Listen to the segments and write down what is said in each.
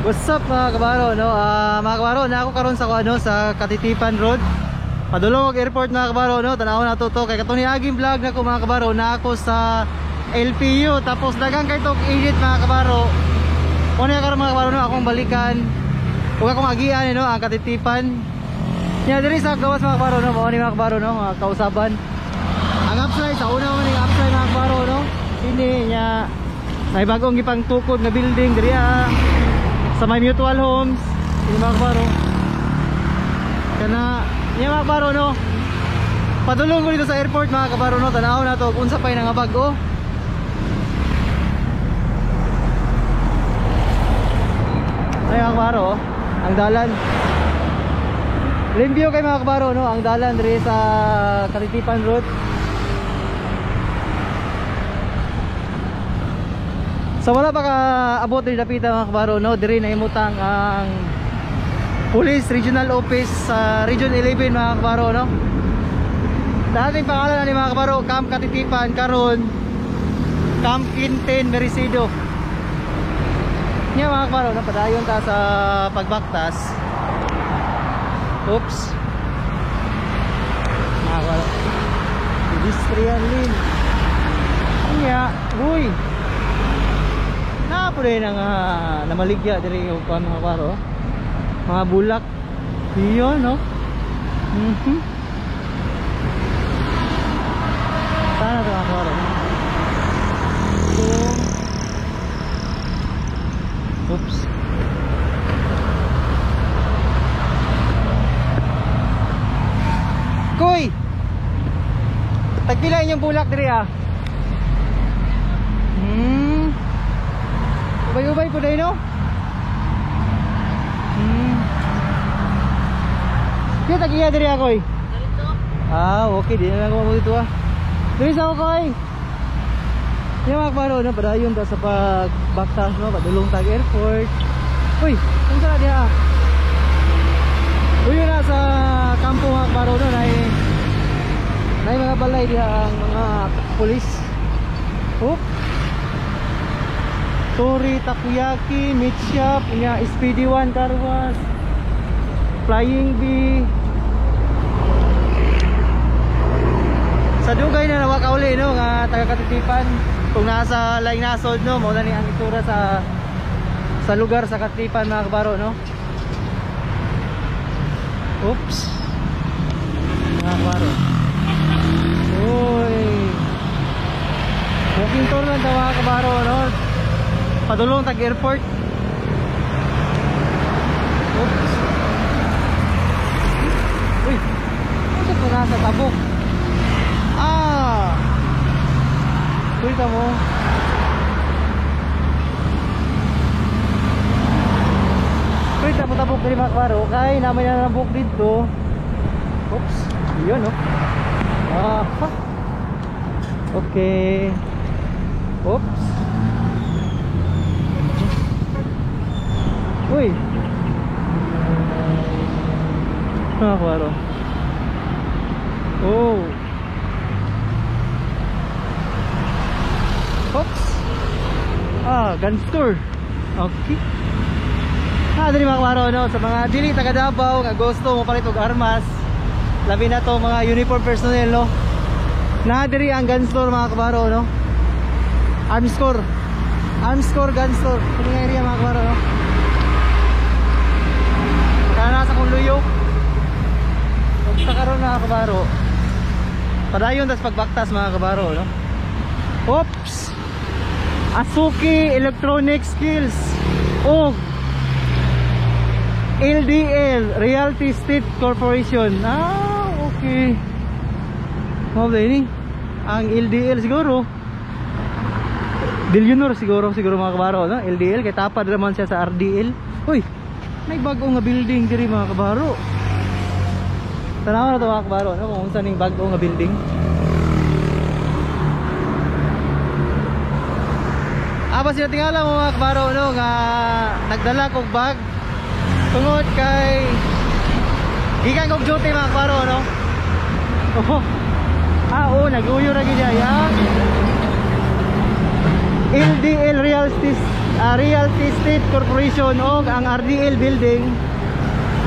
What's up, mga kabaro, no? Mga kabaro, na ako karon sa ano sa Catitipan Road. Padulong og airport, mga kabaro, no? Tan-aw na to to kay katong niaging vlog nako, mga kabaro, na ako sa LPU, tapos daghang kay tog edit, mga kabaro. Kuno karon, mga kabaro, no, akong balikan ug akong agian, no, ang Catitipan. Nya diri sa gawas, mga kabaro, no, mao ni, mga kabaro, no, mga kausaban. Ang upside sa una mo ning upside, mga kabaro, no. Kini nya may bagong gipangtukod nga building diri sa may Mutual Homes ini, mga kabaro. Kana niya, mga kabaro, no, padulong ko dito sa airport, mga kabaro, no. Tanaw na to kung unsa pay nga bag-o. Ay, mga kabaro, oh, ang dalan limpyo kay, mga kabaro, no, ang dalan diri sa Catitipan Road. So wala pa ka abot diri dapita, mga kabaro, no, diri na imutang ang Police Regional Office sa Region 11, mga kabaro, no. Dating pangalan ni, mga kabaro, Camp Catitipan, karon Camp Quintin Merecido. Nya, mga kabaro, no, padayon ta sa pagbaktas. Oops. Mga kabaro. Pedestrian lane. Nya, uy. Naa po din ang namaligya diri og kuan, mga kabaro. Mga bulak. Iyon, no? Sana to, mga kabaro. So, oops. Koy! Tagpila inyong bulak diri ah? Ubay-ubay po dahil, no? Kaya tag-iya diri ako eh. Ah, okay. Di na lang ako dito ah. Diri sa ako, koy. Yung mga kabaro, no? Padayon ta sa pagbaktas, no? Padulong tag airport. Uy, kung saan na diha ah? Uy, yun na sa kampo, mga kabaro, no? Nay mga balay diha ang mga pulis. Oop. Tori Takoyaki, Meat Shop, nya SPD 1 Car Wash, Flying V. Sa dugay na nawa kauli, no, nga taga Catitipan. Kung nasa laing nasod, no, mao na ni ang itsura sa lugar sa Catitipan, mga kabaro, no. Oops. Mga kabaro. Uy. Walking tour lang ta, mga kabaro, no. Padulong tag airport. Oops. Uy. Ano to nasa tabok? Ah. Kita mo. Kita mo tabok diri, mga kabaro, kay namin na nabok dito. Oops. Yun, no. Ah. Okay. Oops. Uy. Mga kabaro. Oh. Oops. Ah, gun store. Okay. Ah, diri, mga kabaro, no, sa mga dili taga Davao nga gusto mo palit og armas. Labi na to mga uniform personnel, no. Na diri ang gun store, mga kabaro, no. Arms Core. Arms Core gun store. Kini nga area, mga kabaro, no. Kaya nasa kong luyo. Ug sa karon, mga kabaro, padayon tas pagbaktas, mga kabaro, no. Oops. Asuki Electronic Skills og LDL Realty State Corporation. Ah, okay. Mao ba ini? Ang LDL siguro. Billionaire siguro, siguro, mga kabaro, no? LDL kay tapad naman siya sa RDL. Uy, may bago nga building diri, mga kabaro. Tanaw na to, mga kabaro, no? Kung unsa ning bago nga building. Aba sila tingala mo, mga kabaro, no, nga nagdala kog bag tungod kay gikan kog duty, mga kabaro, no. Oh. Ah, oh, naguyo ra gid ya. LDL Realty Real Estate Corporation og ang RDL building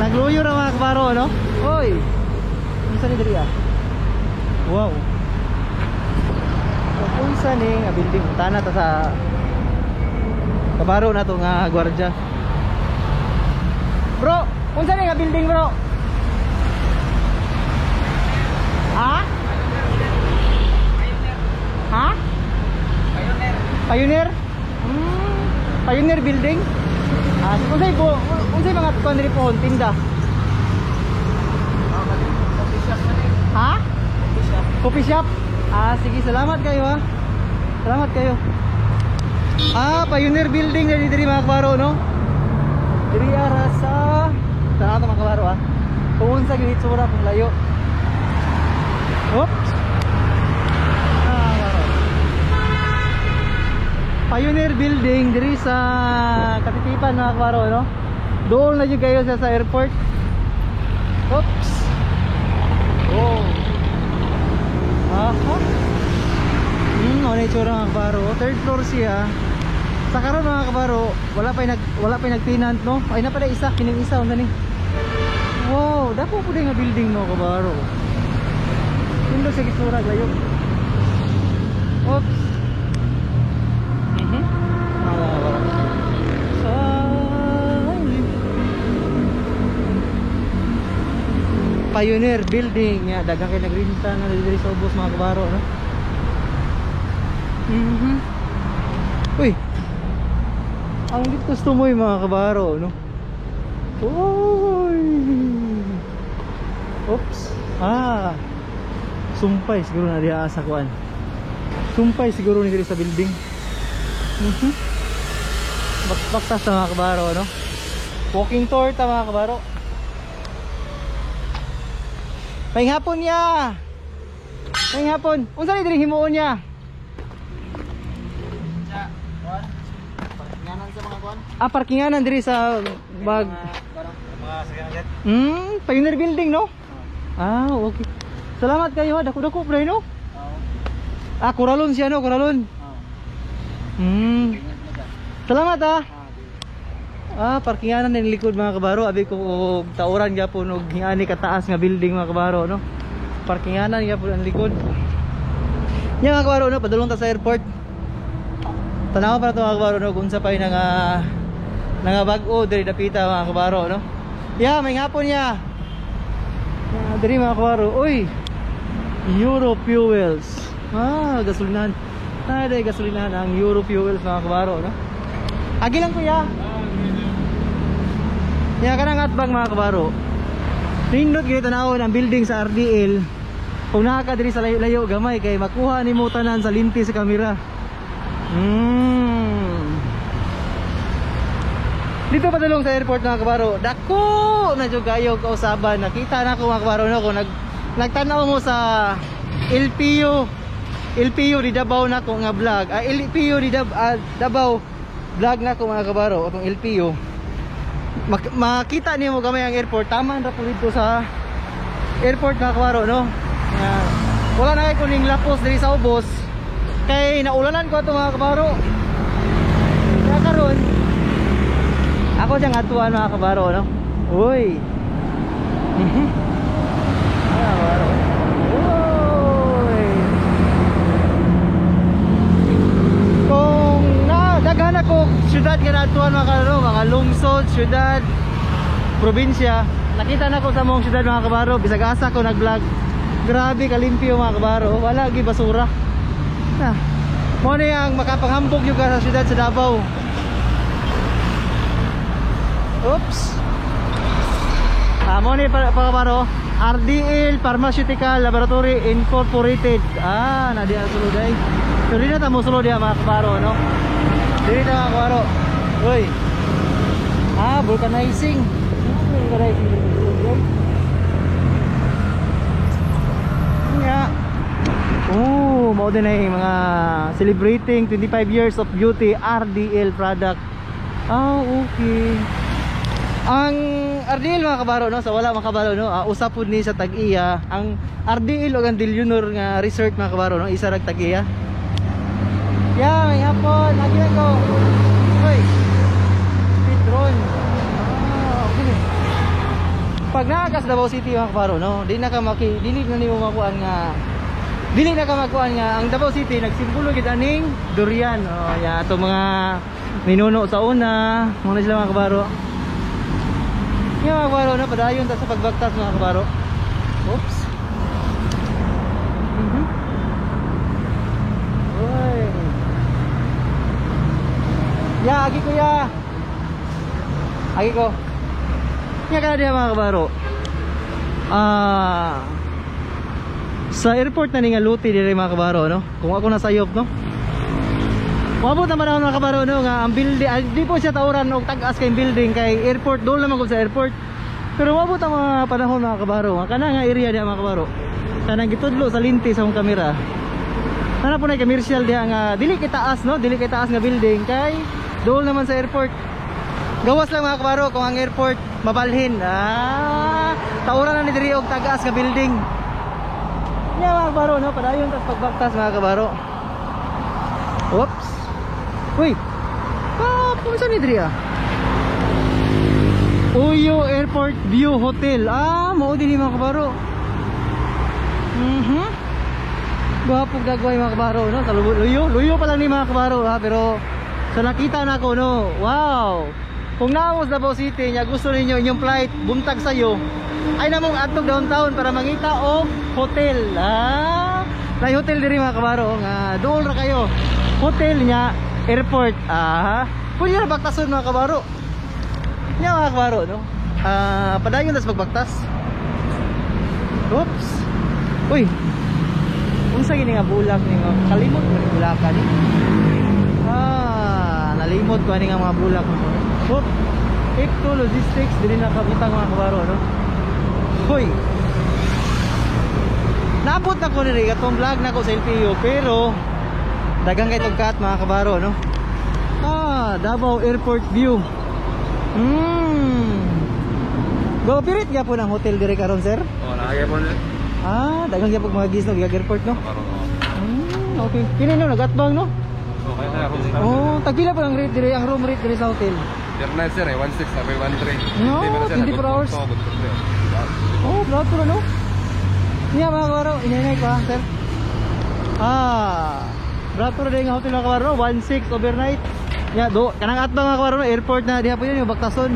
nagluyo ra, mga kabaro, no? Oy. Unsa ni diri ah? Wow. So, unsa ni nga building? Tana ta sa kabaro na to nga gwardiya. Bro, unsa ni nga building, bro? Ha? Ha? Pioneer. Pioneer? Pioneer building? Ah, unsay po, unsay mga kuan diri pohon tinda? Coffee shop man eh. Ha? Coffee shop. Coffee shop? Ah, sige, salamat kayo ha. Salamat kayo. Ah, Pioneer building na diri, mga kabaro, no? Diri ara sa tanaw ta, mga kabaro, ah. Kung unsa gyud itsura kung layo. Oops. Ah, kabaro. Pioneer building diri sa Katitipan, mga kabaro, no? Doon na jud kayo sa airport. Oops. Oh. Aha. Ano itsura, mga kabaro? Third floor siya. Sa karon, mga kabaro, wala pa nag-tenant, no? Ay na pala isa, kining isa unsa ni? Wow, dako po nga building, no, kabaro. Nindot sa itsura layo. Oops. Mga kabaro. Sa Pioneer building ya, daghang kay nagrenta na diri sa ubos, mga kabaro, no? Uy. Ang gusto mo yung mga kabaro, no? Uy. Oops. Ah. Sumpay siguro na diha sa kuan. Sumpay siguro ni diri sa building. Baktas sa mga kabaro, no? Walking tour ta, mga kabaro. May hapon niya. May hapon. Unsa ni diri himuon niya? Sa kuan. Parkinganan sa mga kuan. Ah, parkinganan diri sa bag. Mga sakyanan. Pioneer building, no? Ah, okay. Salamat kayo ha. Dako-dako pre, no? Oo. Ah, kuralon siya, no? Kuralon. Oo. Salamat ha. Ah, Ah, parkinganan ng likod, mga kabaro. Abi ko og tauran gyapon og hingani kataas nga building, mga kabaro, no? Parkinganan gyapon ang likod. Nya, mga kabaro, no, padulong ta sa airport. Tanaw pa to, mga kabaro, no, kung unsa pa yung nga bag-o diri dapita, mga kabaro, no? Ya, may hapon ya. Ah, diri, mga kabaro. Uy. Euro Fuels. Ah, gasolinahan. Ah, dai gasolinahan ang Euro Fuels, mga kabaro, no? Agi lang, kuya. Ya kanang atbang, mga kabaro. Nindot gyud tanawon ang building sa RDL. Kung naa ka diri sa layo-layo gamay kay makuha nimo tanan sa linti sa kamera. Dito padulong sa airport, mga kabaro. Dako na jud kayo kausaban. Nakita na ko, mga kabaro, no, kung nagtanaw mo sa LPU LPU di Davao na ko nga vlog. Ah, LPU di Davao vlog na ko, mga kabaro, atong LPU. Makita niyo mo gamay ang airport. Tama ra po dito sa airport, mga kabaro, no? Yan. Wala na kay kuning lapos diri sa ubos kay naulanan ko ato, mga kabaro. Kaya karon ako siyang atuan, mga kabaro, no? Uy. Mga kabaro. Uy. Kung na daghan ako syudad nga naadtuan, mga kabaro, mga lungsod, syudad, probinsya. Nakita na ko sa mong syudad, mga kabaro, bisag asa ko nag-vlog. Grabe kalimpyo, mga kabaro, wala gi basura. Na. Mo ni ang makapanghambog yung ka sa syudad sa Davao. Oops. Ah, mo ni pa kabaro, RDL Pharmaceutical Laboratory Incorporated. Ah, na diha sulod ay. Pero di na ta mo sulod diha, mga kabaro, no? Dili ta, mga kabaro. Uy. Ah, vulcanizing. Ah, vulcanizing. Nga. Oh, mao din ay mga celebrating 25 years of beauty RDL product. Ah, okay. Ang RDL, mga kabaro, no, sa wala makabalo, no, usa pud ni sa tag-iya. Ang RDL ug ang Dillionaire nga resort, mga kabaro, no, isa rag tag-iya. Yeah, may hapon. Lagi ko. Hoy. Petron. Ah, okay. Pag naa ka sa Davao City, mga kabaro, no, di na ka maki dili na nimo makuan nga dili na ka makuan nga ang Davao City nagsimbolo gid aning durian. Oh, ya ato mga ninuno sa una, mao na sila, mga kabaro. Nga mga kabaro, no, padayon ta sa pagbaktas, mga kabaro. Oops. Uy. Ya, agi ko ya. Agi ko. Nga kana diha, mga kabaro. Ah, sa airport na ni nga luti dire, mga kabaro, no. Kung ako nasayop, no. Moabot naman ako, mga kabaro, no, nga ang building, ah, di po siya tauran og tag-as kay building kay airport doon naman ko sa airport. Pero moabot ang mga panahon, mga kabaro, nga kana nga area diha, mga kabaro. Kanang gitudlo sa linti sa akong kamera. Kana po na commercial diha nga dili kay taas, no, dili kay taas nga building kay doon naman sa airport. Gawas lang, mga kabaro, kung ang airport mabalhin. Ah, tauran na ni diri og tag-as nga building. Nya, mga kabaro, no, padayon tas pagbaktas, mga kabaro. Oops. Uy. Pa, kung saan ni diri ah? Uyo Airport View Hotel. Ah, mao din ni, mga kabaro. Gwapo gagawin, mga kabaro, no? Sa luyo, luyo pa lang ni, mga kabaro, ha, pero sa nakita na ko, no. Wow. Kung naa mo sa Davao City nya gusto ninyo inyong flight buntag sayo, ay namong adtog downtown para mangita og hotel. Ah, nay hotel diri, mga kabaro, nga dool ra kayo. Hotel nya airport. Ah, pwede ra baktason, mga kabaro. Nya, mga kabaro, no. Ah, padayon tas pagbaktas. Oops. Uy. Unsa gini nga bulak ni mga kalimot mo ni bulakan ni? Ah, nalimot ko ani nga mga bulak mo. Oop. F2 Logistics dili na kabutang, mga kabaro, no. Hoy. Naabot na ko diri katong vlog na ko sa LTO pero daghang kay cut, mga kabaro, no. Ah, Davao Airport View. Go operate gyapon ang hotel diri karon, sir? Oh, nakagay po nila. Ah, daghang gyapon mga gisnog gikan airport, no. Karon oh. Okay. Kini no nagatbang, no? Okay na ako. Oh, tagpila pa ang rate diri, ang room rate diri sa hotel? Per night, sir, eh, 16 sabay 13. No, 24 hours. Good for sir. Oh, plato no? Niya, mga kabaro, inay ko ha, sir. Ah, brato na din ang hotel, mga kabaro, 1.6 overnight. Nya do, kanang atbang, mga kabaro, airport na diha po yun yung baktason.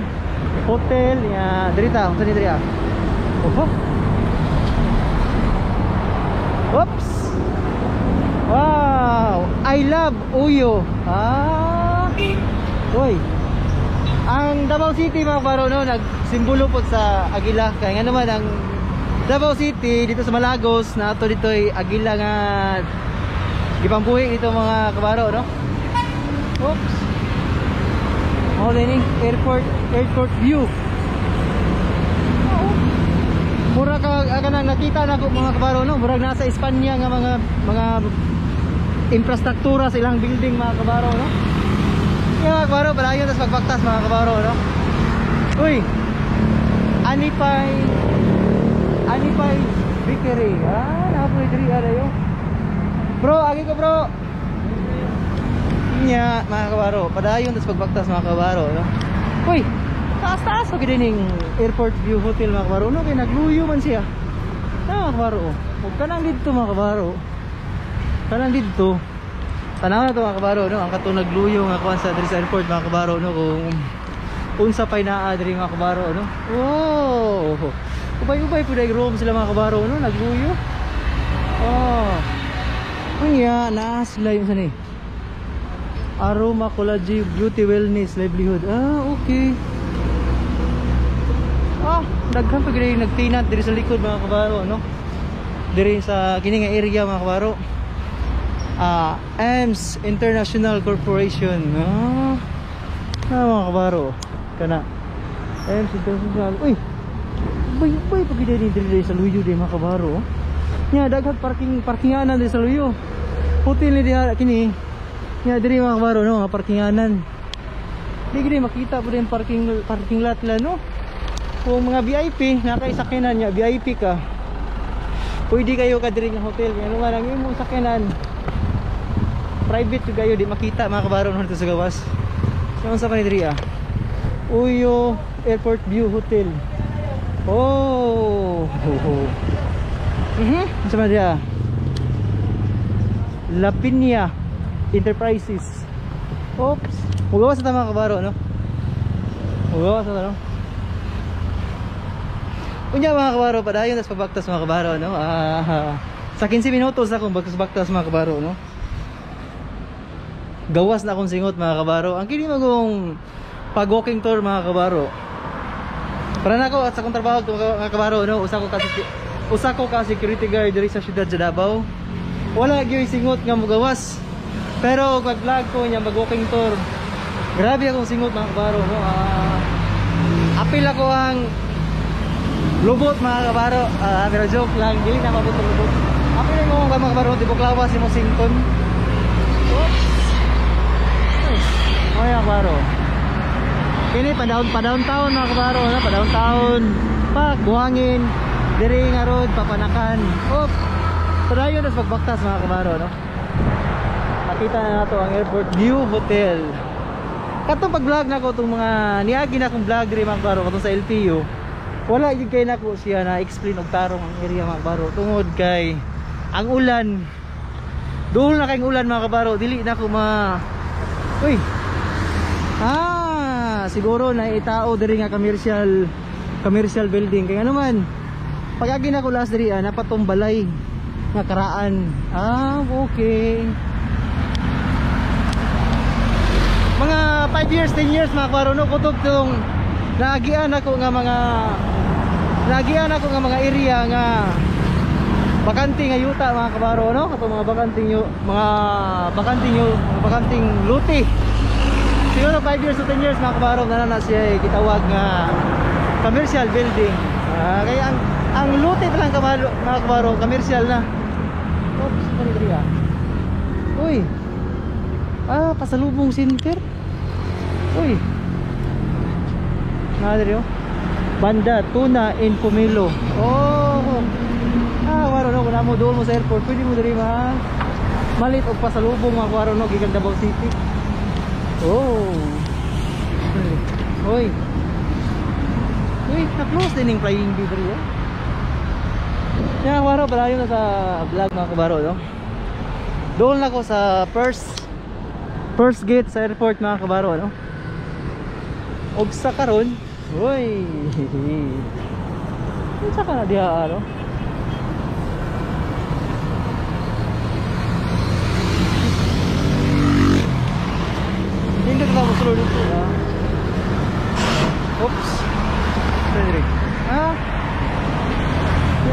Hotel, nya diri ta, unsa ni diri ah? Oho. Oops. Wow, I love Uyo. Ah. Uy. Ang Davao City, mga kabaro, no, nagsimbolo po sa Agila. Kaya nga naman ang Davao City dito sa Malagos na ato dito ay Agila nga gipambuhi dito, mga kabaro, no. Oops. Mao din airport airport view. Oo. Mura ka ah, kanang nakita na ko, mga kabaro, no, murag nasa Espanya nga mga infrastruktura sa ilang building, mga kabaro, no. Yeah, mga kabaro, palayon tas pagbaktas, mga kabaro, no. Uy. Anipay Anipay Bakery. Ah, naa po diri ara yo. Bro, agi ko, bro. Nya, mga kabaro, padayon tas pagbaktas, mga kabaro, no. Uy, taas-taas pa gid ning Airport View Hotel, mga kabaro, no, kay nagluyo man siya. Na, mga kabaro, oh. Huwag ka nang dito, mga kabaro. Kanang dito. Tanaw na to, mga kabaro, no, ang katong nagluyo nga kuan sa diri sa airport, mga kabaro, no, kung unsa pay naa diri, mga kabaro, no. Oh. Ubay-ubay pud ay room sila, mga kabaro, no, nagluyo. Oh. Unya, naa sila yung sani. Aroma Collage Beauty Wellness Livelihood. Ah, okay. Ah, daghan pa gid nagtinat diri sa likod, mga kabaro, no. Diri sa kini nga area, mga kabaro. Ah, AMS International Corporation. Ah, ah, mga kabaro. Kana. AMS International. Uy. Bay bay pag diri diri sa luyo di, mga kabaro. Nya daghang parkinganan diri sa luyo. Hotel ni diha kini. Nya diri, mga kabaro, no, mga parkinganan. Di gid makita po din parking parking lot la, no. Kung mga VIP nakaisakyanan niya, VIP ka. Pwede kayo ka diri nga hotel. Kaya naman ang imong sakyanan private jud kayo, di makita, mga kabaro, no, dito sa gawas. So unsa pa ni diri ah? Uyo Airport View Hotel. Oh. Unsa man diri ah? Lapinia Enterprises. Oops. Mugawas na ta mga kabaro, no? Mugawas na ta, no? Unya mga kabaro, padayon tas pabaktas mga kabaro, no? Sa 15 minutos akong baktas-baktas mga kabaro, no? Gawas na akong singot mga kabaro. Ang kini magong pag-walking tour mga kabaro. Para na ako at sa akong trabaho mga kabaro, no? Usa ko ka security guard diri sa siyudad sa Davao. Wala gyud singot nga mugawas. Pero pag-vlog ko niya mag-walking tour, grabe akong singot mga kabaro, no? Apil ako ang lubot mga kabaro. Pero joke lang, dili na mabot ang lubot. Apil mo mga kabaro, tibok lawas si mo sington. Oops. Oy mga kabaro. Kini pa downtown mga kabaro, no? Pa downtown. Pak buhangin diri nga road papanakan. Oop. Padayon tas pagbaktas mga kabaro, no? Makita na nato ang Airport View Hotel. Katong pag-vlog nako tong mga niagi na akong vlog diri mga kabaro katong sa LTO. Wala gyud kay nako siya na explain og tarong ang area mga kabaro tungod kay ang ulan. Duol na kay ulan mga kabaro, dili na ko ma. Uy. Siguro na itao diri nga commercial building kay ano man. Pag-agi na ko last diri napatumbalay nga karaan. Okay. Mga 5 years, 10 years mga kabaro, no, kutob tong naagian ako nga mga area nga bakante nga yuta mga kabaro, no, katong mga bakanteng luti. Siguro 5 years to 10 years mga kabaro na na siya gitawag nga commercial building. Kaya ang luti pa lang mga kabaro, commercial na. Oops, ano diri ah? Uy. Pasalubong center. Uy. Na diri oh. Banda Tuna in Pomelo. Oh. Waro no, kung mo doon mo sa airport, pwede mo diri ma malit og pasalubong mga kabaro, no, gikan Davao City. Oh. Uy. Uy, na-close din yung Flying B diri oh. Kaya kabaro, palayo na sa vlog mga kabaro, no. Doon na ako sa first gate sa airport mga kabaro, no. Og sa karon, uy. Unsa ka na diha, ano? Hindi ka mo sulod dito, ah. Oops. Frederick.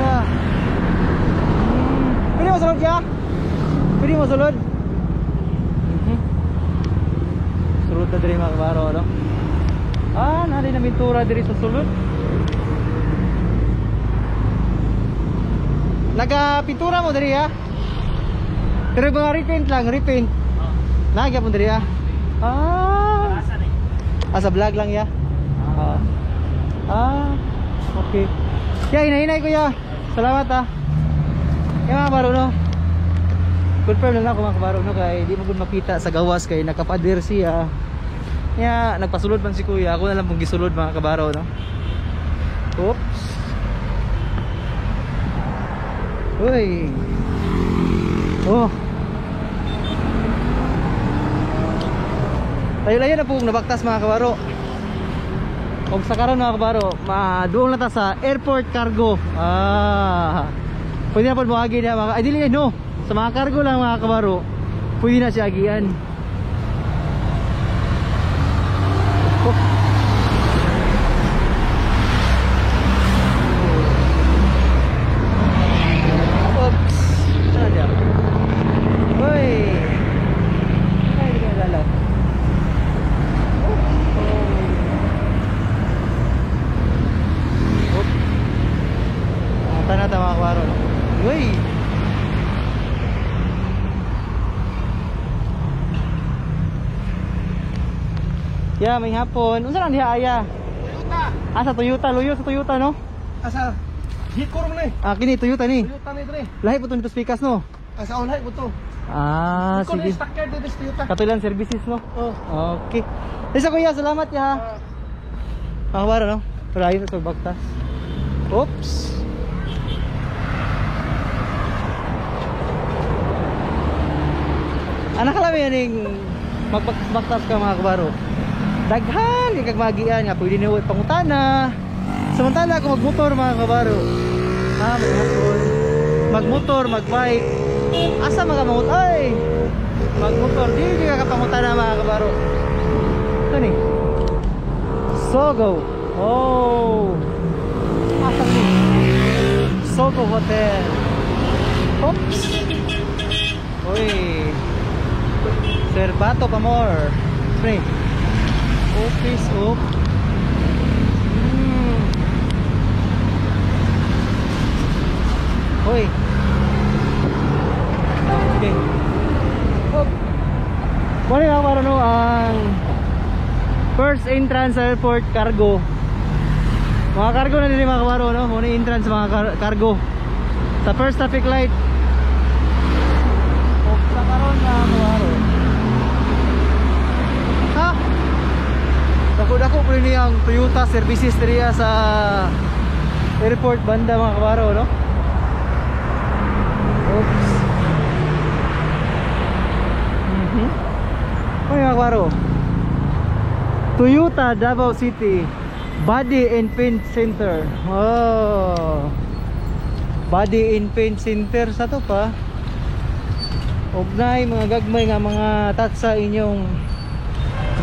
Yeah. Pwede mo sulod ya? Pwede mo sulod? Sulod na diri mga kabaro, ano? Nari na mintura diri sa sulod. Nagapintura mo diri ha? Pero mga repaint lang, repaint. Nagya po diri ha? Sa vlog lang ya. Okay. Ya, hinay-hinay kuya. Salamat ah. Ya mga kabaro, no. Confirm lang ako mga kabaro, no, kay di mo gud makita sa gawas kay nakapader siya. Ya, nagpasulod man si kuya. Ako na lang pong gisulod mga kabaro, no. Oops. Uy. Oh. Layo-layo na pong nabaktas mga kabaro. Og sa karon mga kabaro, maduol na ta sa airport cargo. Pwede na po moagi na mga, ay dili no. Sa mga cargo lang mga kabaro, pwede na siya agian. Oh. Oops. Ano dyan? Uy. Ay, hindi ka nalala. Oh. Tana ta mga kabaro, no? Uy. Ya, may hapon. Unsa lang diha aya? Toyota. Sa Toyota, luyo sa Toyota, no? Asa Hikor man eh. Kini Toyota ni. Toyota ni dre. Lahi po to nito speakers, no? Asa lahi po to. Ah, Ikaw na sige. yung stockyard dito sa Toyota. Katulan services, no? Oh. Okay. Isa, kuya, salamat ya. Mga kabaro, no? Palayo sa Baktas. Oops. Anak lang yan yung magbaktas ka, mga kabaro. Daghan yung kagmagian nga pwede niyo pangutana. Samantala kung magmotor, mga kabaro. Ah, may hapon. Magmotor, magbike. Asa mga mangut ay? Magmotor, di di ka kapangutana, mga kabaro. Ito ni. Sogo. Oh. Asa ni? Sogo Hotel. Oops. Uy. Sir Bato pa more. Pre. Office of. Uy. Okay. Up. Wala nga para no ang first entrance sa airport cargo. Mga cargo na din, mga kabaro, no? Muna entrance mga cargo. Sa first traffic light. O sa karon na kabaro. Ha? Dako-dako po rin ang Toyota Services area sa airport banda, mga kabaro, no? Oops. Uy, mga kabaro. Toyota Davao City Body and Paint Center. Oh. Body and Paint Center sa to pa. Ugnay mga gagmay nga mga tatsa inyong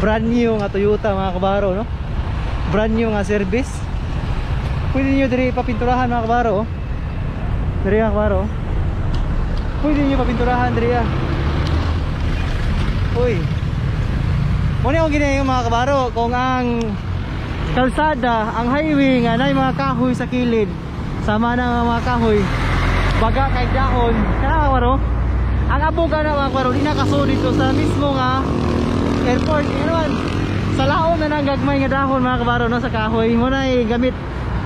brand new nga Toyota, mga kabaro, no? Brand new nga service. Pwede niyo diri papinturahan, mga kabaro, oh. Diri, mga kabaro. Pwede niyo papinturahan diri ah. Uy. Muna akong ginayon, mga kabaro, kung ang kalsada, ang highway nga nay mga kahoy sa kilid. Sama na nga mga kahoy. Baga kay dahon. Kana, mga kabaro. Ang abog na, mga kabaro, di nakaso dito sa mismo nga airport. Ano man? Sa laon na nang gagmay nga dahon, mga kabaro, no, sa kahoy. Mo na gamit.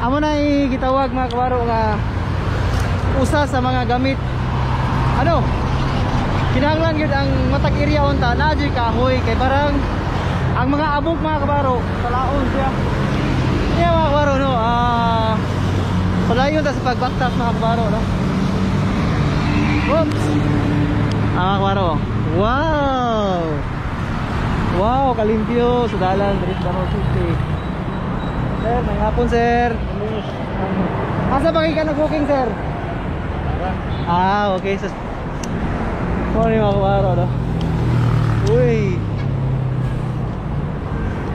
Amo na gitawag, mga kabaro, nga usa sa mga gamit. Ano? Kinahanglan gyud ang matag area unta naa jud kahoy kay parang ang mga abog, mga kabaro, talaon siya. Kaya, mga kabaro, no, palayon ta sa pagbaktas, mga kabaro, no. Oops. Ah, mga kabaro. Wow. Wow, kalimpyo sa dalan diri sa Davao City. Sir, may hapon, sir. Asa ba kayo ka nag-booking, sir? Ah, okay. Sa Sorry, mga kabaro, no? Uy.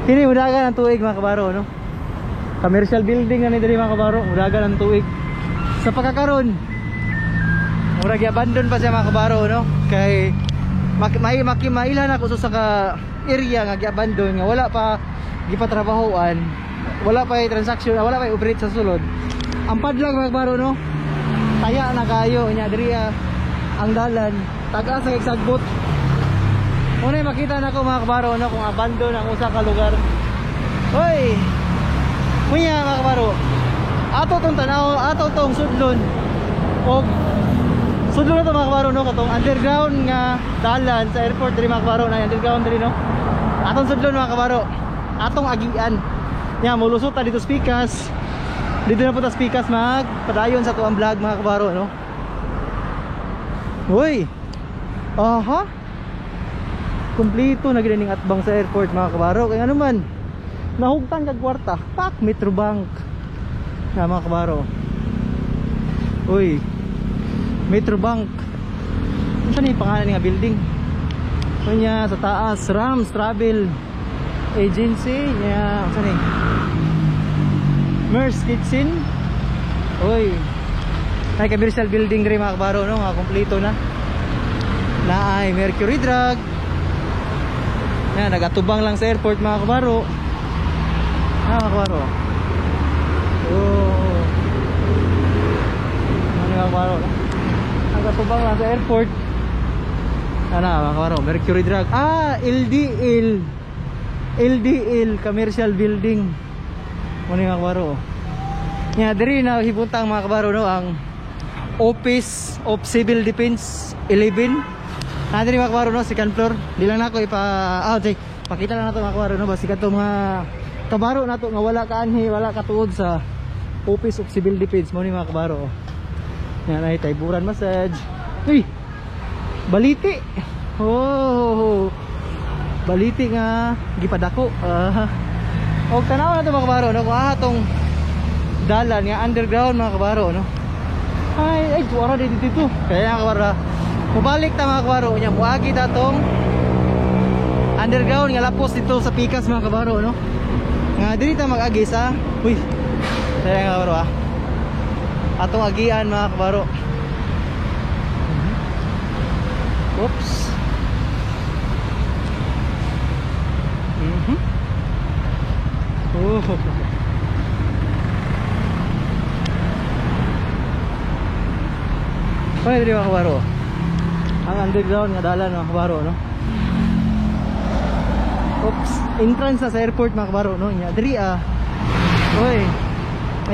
Kini mudagan ang tuig, mga kabaro, no? Commercial building na ni diri, mga kabaro, mudagan ang tuig. Sa pagkakaron, murag abandon pa siya, mga kabaro, no? Kay may mailan ako sa ka area nga gi-abandon nga wala pa gipatrabahoan, wala pa transaction, wala pa operate sa sulod. Ang padlag, mga kabaro, no? Taya na kayo nya diri ah, ang dalan taga sa sagbot. Una makita na ko, mga kabaro, no, kung abandon ang usa ka lugar. Hoy. Kuya, mga kabaro. Ato tong tanaw, ato tong sudlon. Og sudlon na to, mga kabaro, no, katong underground nga dalan sa airport diri, mga kabaro, na underground diri, no. Atong sudlon, mga kabaro. Atong agian. Nya mulusot ta dito sa Pikas. Dito na po ta sa Pikas magpadayon sa tuang vlog, mga kabaro, no. Uy. Aha. Kumpleto na gid ning atbang sa airport, mga kabaro. Kaya ano man, nahugtan kag kwarta, pak Metrobank. Na, mga kabaro. Uy. Metrobank. Unsa ni pangalan nga building? Kunya sa taas Rams Travel Agency nya, unsa ni? Mers Kitchen. Uy. Ay, commercial building diri, mga kabaro, no, nga kumpleto na. Naay Mercury Drug. Yan, nagatubang lang sa airport, mga kabaro. Ah, mga kabaro. Oh. Ano, mga kabaro? No? Nagatubang lang sa airport. Ano, mga kabaro, Mercury Drug. Ah, LDL. LDL Commercial Building. Ano, mga kabaro? Nga diri na hibuntang, mga kabaro, no, ang Office of Civil Defense 11. Na diri mga kabaro no, second floor. Di lang nako ipa ah, okay. Pakita lang nato mga kabaro no, basi kadto mga kabaro nato nga wala kaanhi, wala katuod sa Office of Civil Defense mo ni mga kabaro. Yan ay Tayburan Massage. Uy. Baliti. Oh. Baliti nga gipadako. Og tanaw na to mga kabaro no, kung atong dalan nga underground mga kabaro no. Ay, ay tuara dito dito. Kaya mga kabaro, mubalik ta mga kabaro nya muagi ta tong underground nga lapos dito sa Pikas mga kabaro no. Nga diri ta mag-agi sa, uy. Kaya mga kabaro ah. Atong agian mga kabaro. Oops. Oh. Pwede diri mga kabaro. Ang underground nga dalan mga kabaro no. Oops, entrance na sa airport mga kabaro no. Nya diri ah. Oy.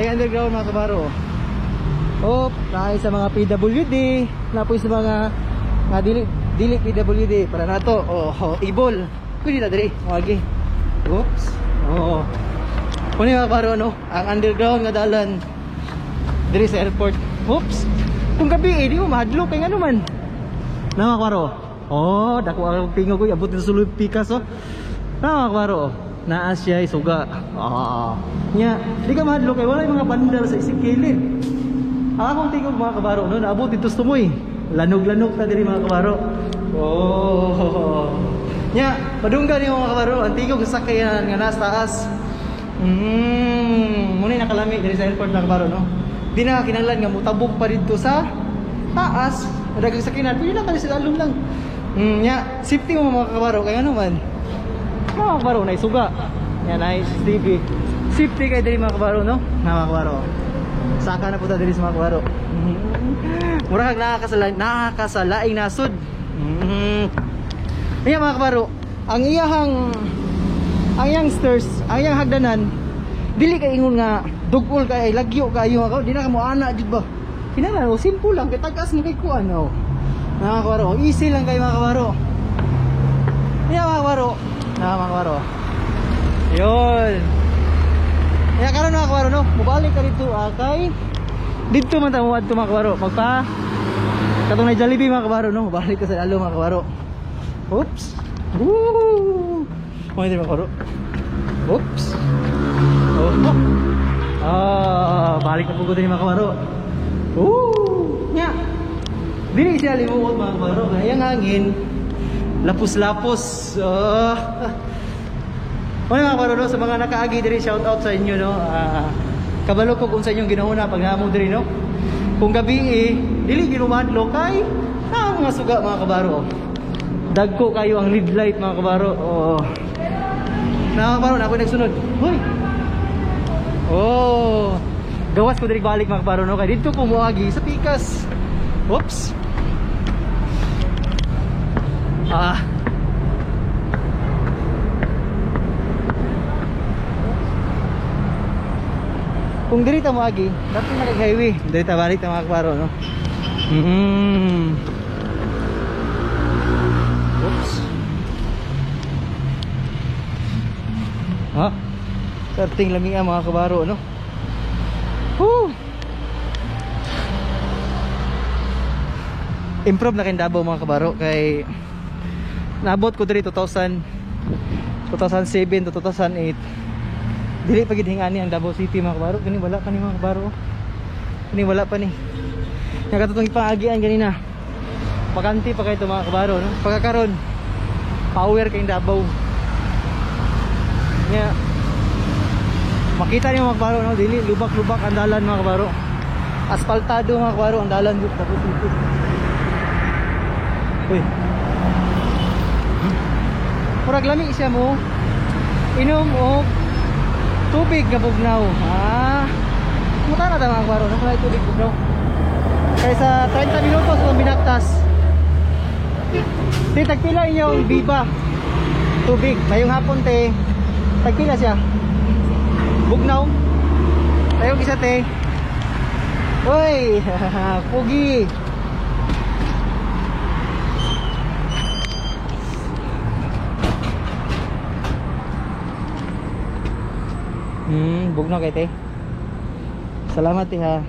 Ay underground mga kabaro. Op, naay sa mga PWD, napoy sa mga nga dili dili PWD para nato. Oh, oh, ibol. Pwede na diri, wagi. Oops. Oo. Kuno mga kabaro no, ang underground nga dalan diri sa airport. Oops. Kung gabi eh, di mo mahadlok kay ngano man. Na mga kabaro. Oh, dako ang tingog ko abot sa sulod Pikas oh. Na mga kabaro. Naa siya suga. Ah. Nya, di ka mahadlok kay wala mga bandar sa isikilid. Ang akong tingog mga kabaro no, naabot dito sa tumoy. Lanog-lanog ta diri mga kabaro. Oh. Nya, padunggan nimo mga kabaro, ang tingog sa sakyan nga nasa taas. Muna nakalami diri sa airport mga kabaro no. Di na kinahanglan nga mutabok pa didto sa taas. Daghang sakyanan, pwede na kali sila alum lang. Nya, safety mo mga kabaro kay ano man. Mga kabaro na isuga. Nya na CCTV. Safety kay diri mga kabaro no. Na mga kabaro. Saka na po ta diri sa mga kabaro. Mura kag nakakasalaing nasod. Nya mga kabaro, ang iyahang ang youngsters, ang iyang hagdanan dili kay ingon nga dugol kay ay lagyo kayo ako, di na kamo ana jud ba. Kinahanglan oh, simple lang kay tag-as mo kay kuan oh. Mga kabaro, easy lang kay mga kabaro. Nya mga kabaro, na mga kabaro. Yun. Nya karon mga kabaro no, mobalik ka dito kay didto man ta moadto mga kabaro. Magpa katong na Jollibee mga kabaro no, mobalik ka sa lalo mga kabaro. Oops. Woo! Mo mga kabaro. Oops. Oh. Ah, balik na po ko din mga kabaro. Woo! Nya. Dili siya limuot mga kabaro. Kaya ang hangin lapos-lapos. Oh. Ano mga kabaro no, sa mga nakaagi diri, shout out sa inyo no. Kabalo ko kung sa inyong ginauna pag namo diri no. Kung gabi eh, dili ginumadlo kay ang mga suga mga kabaro. Dagko kayo ang lead light mga kabaro. Oh. Na mga kabaro, na ako nagsunod. Hoy. Oh. Gawas ko diri balik mga kabaro no, kay didto ko moagi sa Pikas. Oops. Ah. Kung diri ta moagi, dapat na kay highway. Diri ta balik ta mga kabaro no. Oops. Ha? Perting lami ang mga kabaro no. Woo! Improve na kay Davao mga kabaro kay naabot ko diri 2000 2007 to 2008. Dili pa gid hingani ang Davao City mga kabaro. Kani wala pa ni mga kabaro. Kani wala pa ni. Nya katong ipaagian ganina. Pakanti pa kay to mga kabaro no. Pagkakaron power kay Davao. Nya makita niyo mga kabaro no, dili lubak-lubak ang dalan mga kabaro. Asfaltado mga kabaro ang dalan dito Davao City. Uy. Murag lami siya mo inom og tubig nga bugnaw. Ah. Muta na ta mga kabaro no, kung tubig bugnaw. Kaysa 30 minutos kung binaktas. Te, tagpila inyong biba tubig ngayong hapon te. Tagpila siya. Bugnaw. Tayo isa te. Uy, pugi. Bugno kay te. Salamat te ha.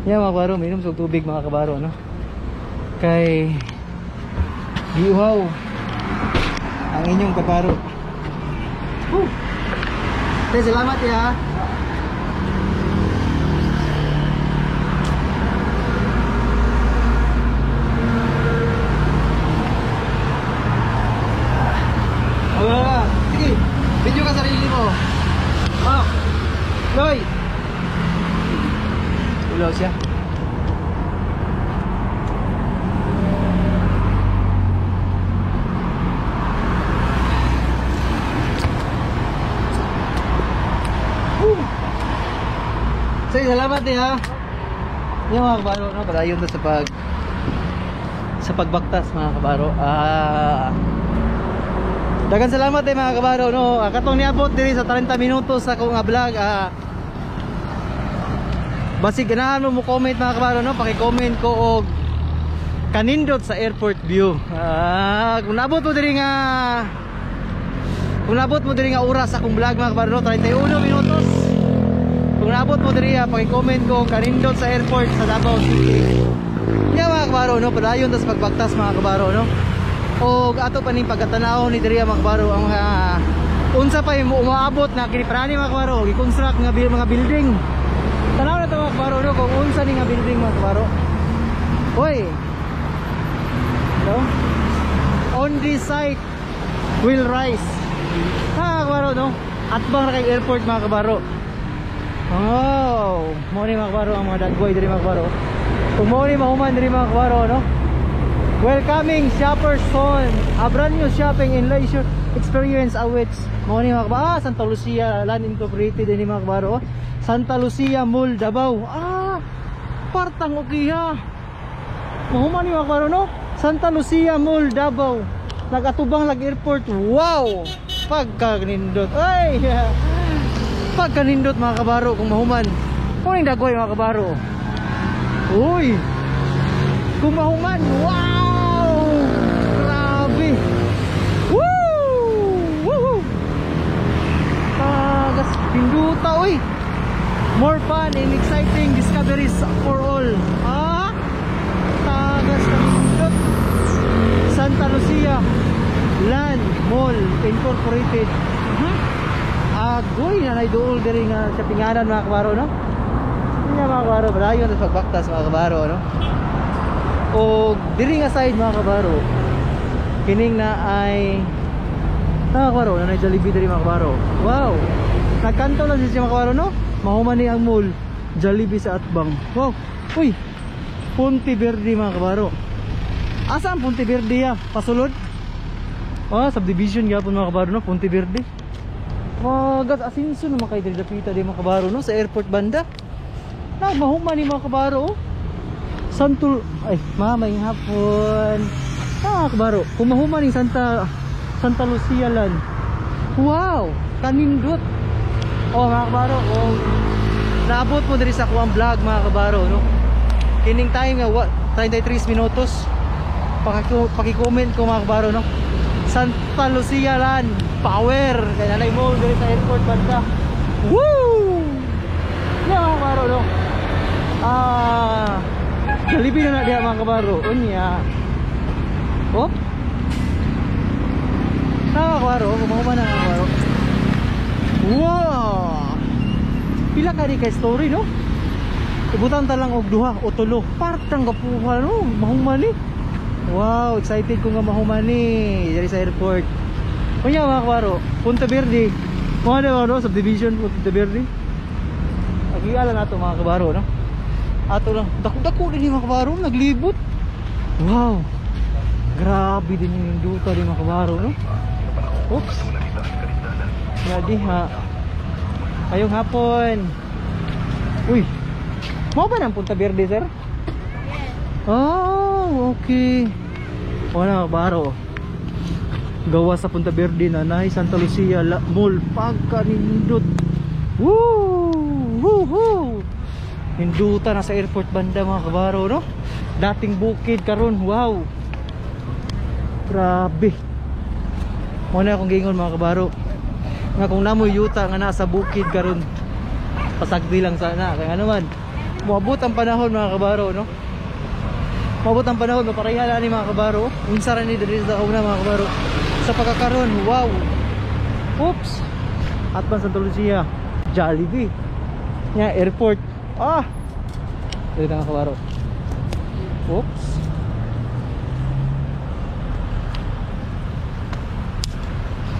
Yan mga kabaro, minom sa tubig mga kabaro, no? Kay giuhaw ang inyong kabaro. Woo! Te, salamat te ha. Wala. Sige, video ka sarili mo. Oh. Loy. Ulaw siya. Woo! Sige, salamat eh ha. Yung mga kabaro, no, padayon na sa pagbaktas mga kabaro. Daghang salamat eh mga kabaro, no. Katong niabot diri sa 30 minutos sa akong vlog. Basig ganahan mo mo comment mga kabaro, no, paki-comment ko og kanindot sa airport view. Kung naabot mo diri nga oras sa akong vlog mga kabaro, no, 31 minutos. Kung naabot mo diri, paki-comment ko kanindot sa airport sa Davao City. Nya mga kabaro, no, padayon tas pagbaktas mga kabaro, no. Og ato pa ning pagkatanaw ni diri mga kabaro ang unsa pa yung umaabot na kini prani mga kabaro, gi-construct nga mga building. Tanaw na to mga kabaro, no, kung unsa ni nga building mga kabaro. Hoy. No? On this site will rise. Ha, kabaro, no? Atbang ra kay airport mga kabaro. Oh, mo ni mga kabaro ang mga dagboy diri mga kabaro. Kung mo ni mahuman diri mga kabaro, no? Welcoming shoppers zone, a brand new shopping and leisure experience awaits. Mo ni mga kabaro, Santa Lucia Land Incorporated din mga kabaro. Santa Lucia Mall Davao. Partang okay ha. Mahuman ni mga kabaro, no? Santa Lucia Mall Davao. Nagatubang lag airport. Wow! Pagkanindot. Ay! Pagkanindot mga kabaro kung mahuman. Kung ning dagway mga kabaro. Uy! Kung mahuman, wow! Grabe! Woo! Woo! Tagas pinduta, uy! More fun and exciting discoveries for all. Tagas pindot. Santa Lucia Land Mall Incorporated. Agoy na naiduol diri nga sa pinganan mga kabaro, no? Hindi mga kabaro, balayon sa pagbaktas mga kabaro, no? O diri nga side mga kabaro, kining na ay mga kabaro, na Jollibee diri mga kabaro. Wow! Nagkanto lang siya mga kabaro, no? Mahuman ni ang mall, Jollibee sa atbang. Wow! Uy! Ponte Verde mga kabaro. Asa ang Ponte Verde ya? Pasulod? Subdivision gyapon mga kabaro, no? Ponte Verde. Magat asinso naman kay diri dapita di mga kabaro, no? Sa airport banda. Na mahuman ni mga kabaro, oh. Santul ay mamayng hapon. Kabaro, kung mahuman ni Santa Lucia Land. Wow, kanindot. Oh mga kabaro, kung naabot mo diri sa kuang vlog mga kabaro, no? Kining time nga 33 minutos. Paki-comment ko mga kabaro, no? Santa Lucia Land power kay nanay mo diri sa airport banda. Woo! Ya mga kabaro, no? Jollibee na diha mga kabaro. Unya. Oh. Mga kabaro, kumahuman na mga kabaro. Wow! Pila ka di kay story, no? Ibutan ta lang og duha o tulo. Partang gapuha, no? Mahuman ni. Wow, excited ko nga mahuman ni diri sa airport. Unya mga kabaro, Punta Verde. Mo na no, subdivision Punta Verde. Agiala na to mga kabaro, no? Ato lang, dako-dako din mga kabaro, naglibot. Wow. Grabe din yung duta din mga kabaro, no? Oops. Grabe ha. Ayong hapon. Uy. Mo ba nang Punta Verde, sir? Oh, okay. Wala kabaro. Gawa sa Punta Verde na nay Santa Lucia Mall pagkanindot. Woo! Woohoo! Ninduta na sa airport banda mga kabaro, no? Dating bukid karon, wow. Grabe. Mo na akong giingon mga kabaro. Nga kung namoy yuta nga nasa bukid karon, pasagdi lang sana. Kaya ano man, moabot ang panahon, mga kabaro, no? Moabot ang panahon, mapareha na ni, mga kabaro. Unsa ra ni diri sa una, mga kabaro? Sa pagkakaron, wow. Oops. Atbang Santa Lucia, Jollibee. Nya airport. Ah. Dili, mga kabaro. Oops.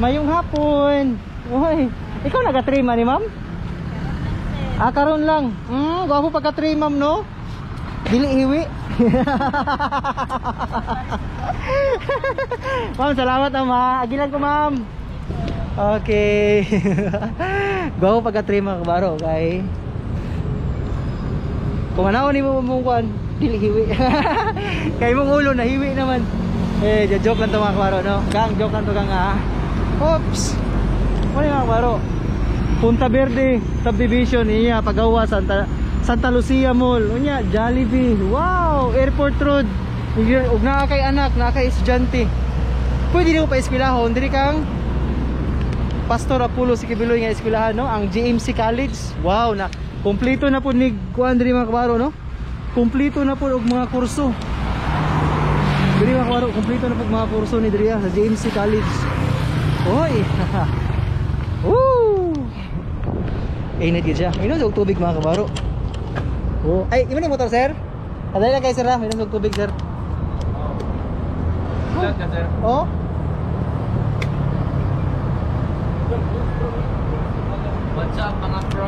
Mayong hapon. Uy, ikaw naga-trim ani, ma'am? Ah, karon lang. Gwapo pagka-trim, ma'am, no? Dili hiwi. Ma'am, salamat ah, Agilan ko, ma'am. Okay. Gwapo pagka-trim, mga kabaro, kay kung ano ni mo mong kuan, dili hiwi. Kay mong ulo na hiwi naman. Eh, joke lang to, mga kabaro, no? Gang, joke lang to, gang, ah. Oops. Ano, mga kabaro? Punta Verde Subdivision niya, pagawa Santa Santa Lucia Mall. Unya, Jollibee. Wow, Airport Road. Ug naa kay anak, naa kay estudyante. Pwede nimo pa eskwelahon diri kang Pastor Apulo si Kibiloy nga eskwelahan, no? Ang GMC College. Wow, na kompleto na po ni kuan diri, mga kabaro, no? Kompleto na po og mga kurso. Diri, mga kabaro, kompleto na po og mga kurso ni diri ah, sa GMC College. Oy. Woo! Init gid siya. Inom og tubig, mga kabaro. Oh, ay, imo ni motor, sir? Adali lang kay sir, ha. Inom og tubig, sir. Lahat ka, sir. Oh. What's up, mga bro?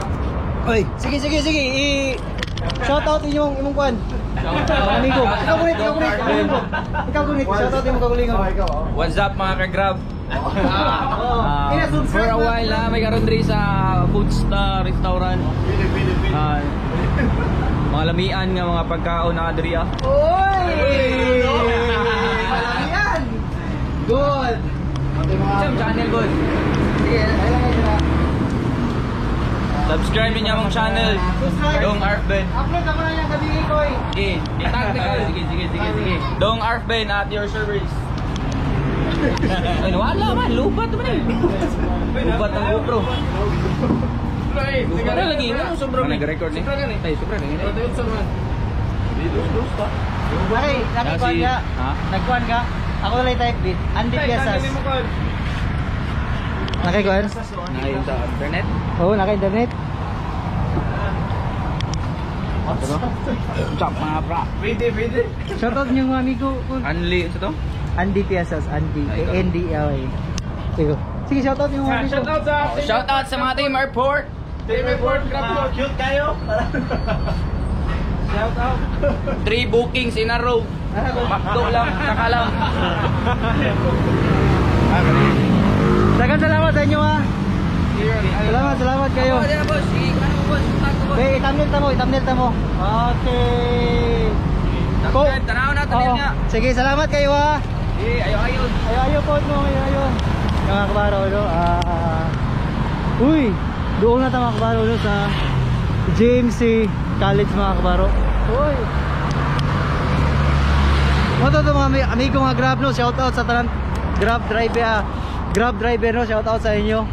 Oy, sige sige sige. I shout out inyong imong kuan. Amigo. Ikaw gunit, ikaw gunit. Ikaw gunit. Shout out imong kagulingon. What's up, mga ka-grab? Oh. Ina subscribe For a while na may karon diri sa Food Star Restaurant. Mga lamian nga mga pagkaon na diri ah. Oy! Yan. Good. Sam channel good. Sige, ay lang kayo na. Subscribe niyo among channel. Subscribe. Dong Arfben. Upload ako na yung gabi ko eh. Sige, i-tag ka. Sige, sige, sige, sige. Dong Arfben at your service. Ay, wala man, lubat man eh. Lubat ang GoPro. Lubat na lagi, ano sobrang nag-record ni? Ay, sobra ni. Ay, nakikuan ka. Ha? Nagkuan ka? Ako na lang type beat. Andy Piasas. Nakikuan? Ngayon sa internet. Oo, naka-internet. Chop mga bra. Shoutout niyo mga amigo. Anli, ito to? Andy Piasas, Andy. Ay, ikaw. A-N-D-I. Sige. Sige, shoutout niyo mga amigo. Oh, shout out sa mga team airport. Cute kayo. Shout out. Three bookings in a row. Makdo lang, saka lang. Daghang salamat sa inyo ah. Salamat, salamat kayo. Ako, boss. Sige, ano boss? Tag ko, boss. Hey, i-thumbnail ta mo, i-thumbnail ta mo. Okay. Subscribe, tanaw na, Oo. niya. Sige, salamat kayo ah. Sige, ayo ayo. Ayo ayo po no, ayo ayo. Mga kabaro no. Ah. Uy, doon na ta, mga kabaro, no, sa JMC College, mga kabaro. Uy. Mo to mga amigo mga Grab, no, shout out sa tanan Grab driver ah. Grab driver, no, shout out sa inyo.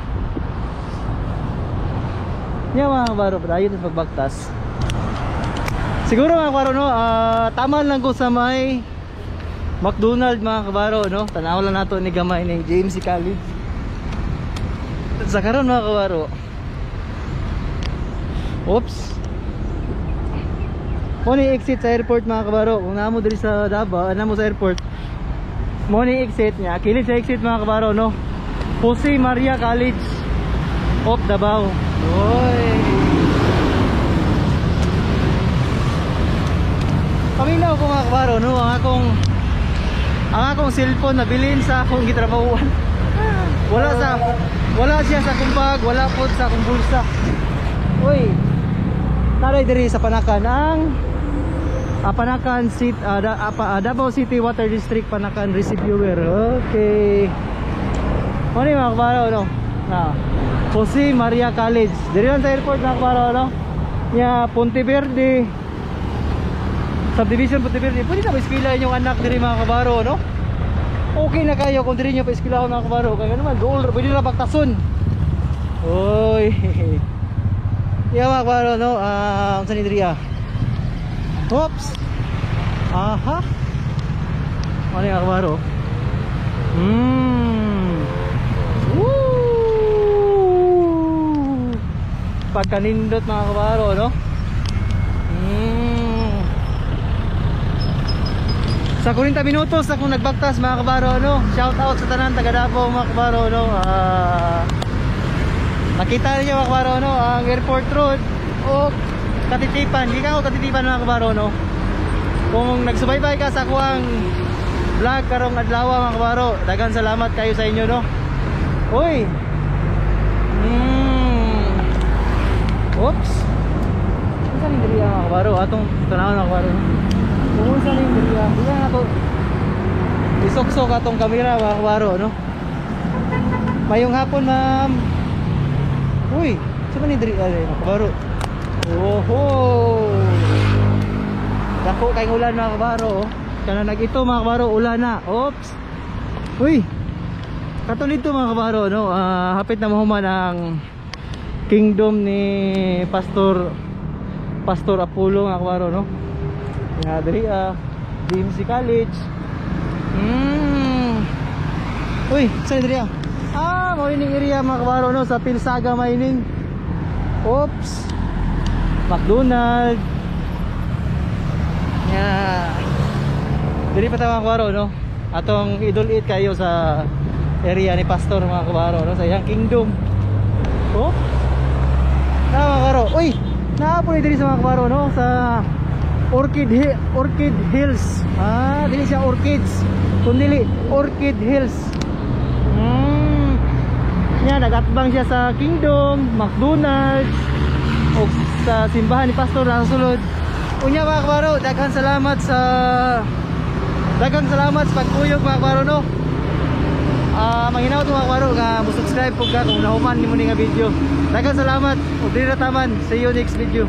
Nya, mga kabaro, padayon sa pagbaktas. Siguro, mga kabaro, no, tama lang ko sa may McDonald, mga kabaro, no. Tanaw lang nato ni gamay ni JMC College. Sa karon, mga kabaro. Oops. Mo ni exit sa airport, mga kabaro. Kung namo diri sa Davao, namo sa airport. Mo ni exit niya. Kilid sa exit, mga kabaro, no. Jose Maria College of Davao. Oy. Paminaw ko, mga kabaro, no, ang akong cellphone nabilin sa akong gitrabahuan. Wala siya sa akong bag, wala po sa akong bulsa. Uy. Taray diri sa Panacan ang Panacan City, Davao City Water District Panacan Reservoir. Okay. Ano yung mga kabaro, no? Na. Jose Maria College. Diri lang sa airport, mga kabaro, no? Nya Ponte Verde. Subdivision Ponte Verde. Pwede na ba eskwela inyong anak diri, mga kabaro, no? Okay na kayo kung diri nyo pa eskwela, mga kabaro. Kaya naman, dool, pwede na baktason. Oy. Yeah, mga kabaro, no? Ah, unsa ni diri ah? Oops. Aha. Ano yung kabaro? Woo! Pagkanindot, mga kabaro, no? Sa 40 minutos akong nagbaktas, mga kabaro, no? Shout out sa tanan taga Davao, mga kabaro, no? Ah, nakita niyo, mga kabaro, no? Ang airport road o Katitipan. Gikan ko Katitipan, mga kabaro, no? Kung nagsubaybay ka sa akuang vlog karong adlaw, mga kabaro, daghan salamat kayo sa inyo, no? Uy. Oops. Unsa ning diri, mga kabaro? Atong tanaw, mga kabaro. Kung unsa ning diri, di na to isuksok atong kamera, mga kabaro, no? Mayong hapon, ma'am. Uy, sa man ni diri ay, mga kabaro? Oho. Dako kay ulan, mga kabaro, oh. Kana nag-ito, mga kabaro, ulan na. Oops. Uy. Kato dito, mga kabaro, no? Ah, hapit na mahuman ang kingdom ni Pastor Pastor Apollo, mga kabaro, no? Nga diri ah, DMC College. Uy, sa diri ah. Ah, mao ning area, mga kabaro, no, sa Pilsaga Mining. Oops. McDonald. Yeah. Diri pa ta, mga kabaro, no? Atong idol-it kayo sa area ni Pastor, mga kabaro, no, sa iyang kingdom. Oh. Na, mga kabaro. Uy, naa po ni diri sa mga kabaro, no, sa Orchid Hills. Ah, dili siya Orchids. Kundi Orchid Hills. Nya nagatbang siya sa Kingdom, McDonald's, o sa simbahan ni Pastor nasa sulod. Unya, mga kabaro, daghang salamat sa pagkuyog, mga kabaro, no. Ah, manghinaot, mga kabaro, nga mo subscribe pug ka kung nahuman nimo ni nga video. Daghang salamat ug diri ra taman. See you next video.